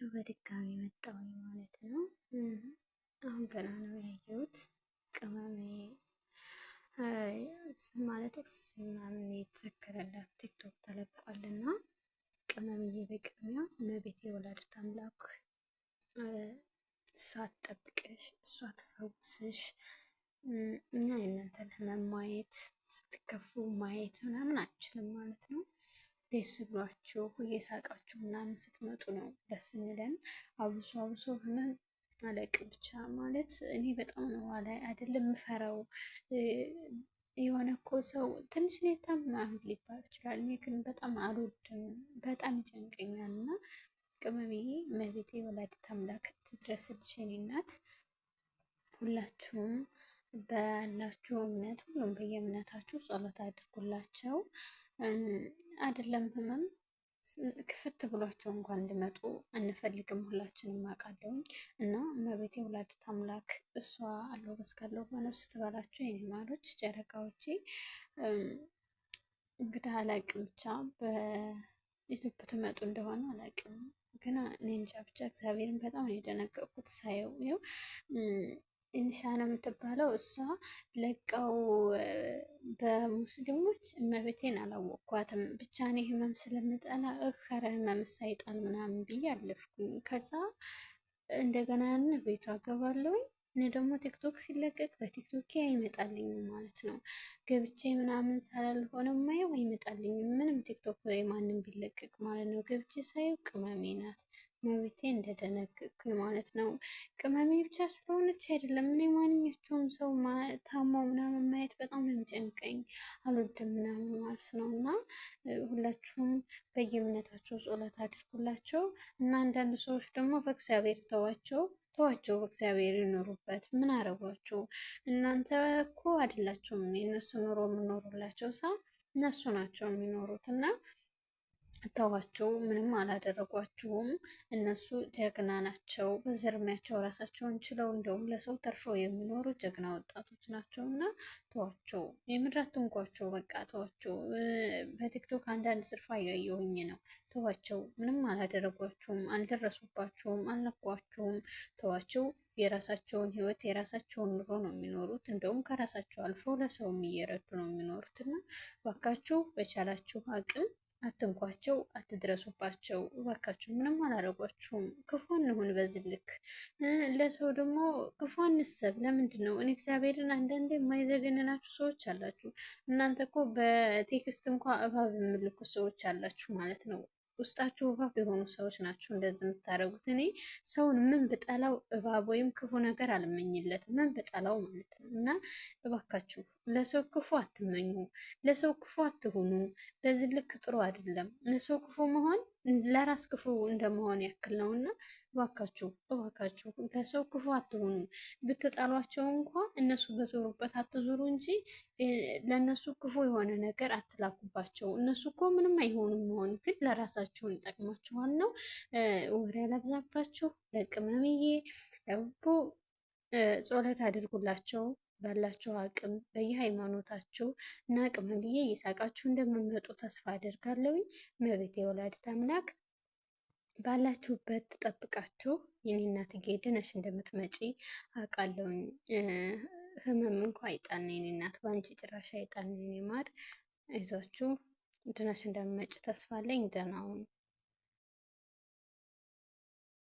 ይዤላችሁ በድጋሚ መጣሁኝ ማለት ነው። አሁን ገና ነው ያየሁት። ቅመሜ ማለት ኦክሲጅን ምናምን የተተከለላት ቲክቶክ ተለቋልና ቅመምዬ በቅድሚያ እመቤቴ ወላዲተ አምላክ እሷ ትጠብቅሽ፣ እሷ ትፈውስሽ። እኛ የእናንተን ህመም ማየት ስትከፉ ማየት ምናምን አንችልም ማለት ነው። ደስ ብሏችሁ እየሳቃችሁ ምናምን ስትመጡ ነው ደስ የሚለን። አብሶ አብሶ ህመም አለቅ ብቻ ማለት እኔ በጣም ነው ላይ አይደለም የምፈራው። የሆነ እኮ ሰው ትንሽ ሁኔታ ምናምን ሊባል ይችላል። እኔ ግን በጣም አልወድም፣ በጣም ይጨንቀኛል። እና ቅመምዬ እመቤቴ ወላዲተ አምላክ ትድረስልሽ የኔ እናት። ሁላችሁም ባላችሁ እምነት ሁሉም በየእምነታችሁ ጸሎት አድርጉላቸው። አይደለም ህመም ክፍት ብሏቸው እንኳን እንዲመጡ አንፈልግም። ሁላችንም አውቃለሁኝ። እና እመቤቴ ወላዲተ አምላክ እሷ አለው በስካለው በነፍስ ትበላችሁ የኔ ማሮች ጨረቃዎቼ። እንግዲህ አላቅም ብቻ በኢትዮጵያ ትመጡ እንደሆነ አላቅም፣ ግን እኔ እንጃ ብቻ እግዚአብሔርን በጣም ነው የደነገጥኩት ሳየው። ይኸው ኢንሻ ነው የምትባለው እሷ ለቀው በሙስሊሞች እመቤቴን አላወቅኳትም። ብቻ እኔ ህመም ስለምጠላ እኸረ ህመም ሳይጣል ምናምን ብዬ አለፍኩኝ። ከዛ እንደገና ያን ቤቷ ገባለሁኝ። እኔ ደግሞ ቲክቶክ ሲለቀቅ በቲክቶክ አይመጣልኝም ማለት ነው። ገብቼ ምናምን ሳላልሆነ ማየው አይመጣልኝም ምንም ቲክቶክ ላይ ማንም ቢለቀቅ ማለት ነው። ገብቼ ሳየው ቅመሜ ናት። መቤቴ እንደደነገጥኩኝ ማለት ነው። ቅመሜ ብቻ ስለሆነች አይደለም። እኔ ማንኛቸውም ሰው ታሞ ምናምን ማየት በጣም ነው የሚጨንቀኝ፣ አልወድም ምናምን ማለት ነው። እና ሁላችሁም በየእምነታቸው ጸሎት አድርጉላቸው። እና አንዳንድ ሰዎች ደግሞ በእግዚአብሔር ተዋቸው ተዋቸው፣ በእግዚአብሔር ይኖሩበት። ምን አረጓቸው? እናንተ እኮ አይደላችሁም የእነሱ ኑሮ የምኖሩላቸው ሳ እነሱ ናቸው የሚኖሩት እና ተዋቸው፣ ምንም አላደረጓችሁም። እነሱ ጀግና ናቸው። በዘርሚያቸው ራሳቸውን ችለው እንደውም ለሰው ተርፈው የሚኖሩ ጀግና ወጣቶች ናቸው እና ተዋቸው፣ የምድር አትንኳቸው። በቃ ተዋቸው። በቲክቶክ አንዳንድ ስርፋ እያየሁኝ ነው። ተዋቸው፣ ምንም አላደረጓችሁም፣ አልደረሱባችሁም፣ አልነኳችሁም። ተዋቸው። የራሳቸውን ህይወት የራሳቸውን ኑሮ ነው የሚኖሩት። እንደውም ከራሳቸው አልፈው ለሰውም እየረዱ ነው የሚኖሩት እና እባካችሁ በቻላችሁ አቅም አትንኳቸው፣ አትድረሱባቸው እባካችሁ። ምንም አላደረጓችሁም። ክፉ እንሁን በዚህ ልክ። ለሰው ደግሞ ክፉ አንሰብ። ለምንድን ነው እኔ እግዚአብሔርን አንዳንዴ የማይዘገንናችሁ ሰዎች አላችሁ። እናንተ እኮ በ text እንኳ እባብ የምልኩ ሰዎች አላችሁ ማለት ነው። ውስጣችሁ እባብ የሆኑ ሰዎች ናቸው እንደዚህ የምታደርጉት። እኔ ሰውን ምን ብጠላው እባብ ወይም ክፉ ነገር አልመኝለትም፣ ምን ብጠላው ማለት ነው። እና እባካችሁ ለሰው ክፉ አትመኙ፣ ለሰው ክፉ አትሁኑ። በዚህ ልክ ጥሩ አይደለም። ለሰው ክፉ መሆን ለራስ ክፉ እንደመሆን ያክል ነው እና እባካችሁ እባካችሁ ለሰው ክፉ አትሁኑ። ብትጠሏቸው እንኳ እነሱ በዞሩበት አትዙሩ እንጂ ለእነሱ ክፉ የሆነ ነገር አትላኩባቸው። እነሱ እኮ ምንም አይሆኑም። መሆን ግን ለራሳቸውን ይጠቅማችኋል ነው። ወሬ አላብዛባችሁ። ለቅመምዬ ለቡቡ ጸሎት አድርጉላቸው ባላችሁ አቅም በየሃይማኖታችሁ እና ቅመምዬ እየሳቃችሁ እንደምመጡ ተስፋ አደርጋለሁኝ። እመቤቴ ወላዲተ አምላክ ባላችሁበት ትጠብቃችሁ። የኔ እናትዬ ድነሽ እንደምትመጪ አውቃለሁኝ። ህመም እንኳ አይጣን የኔ እናት፣ በአንቺ ጭራሽ አይጣን የኔ ማር። አይዟችሁ ድነሽ እንደምትመጪ ተስፋ አለኝ። ደህና ሁኑ።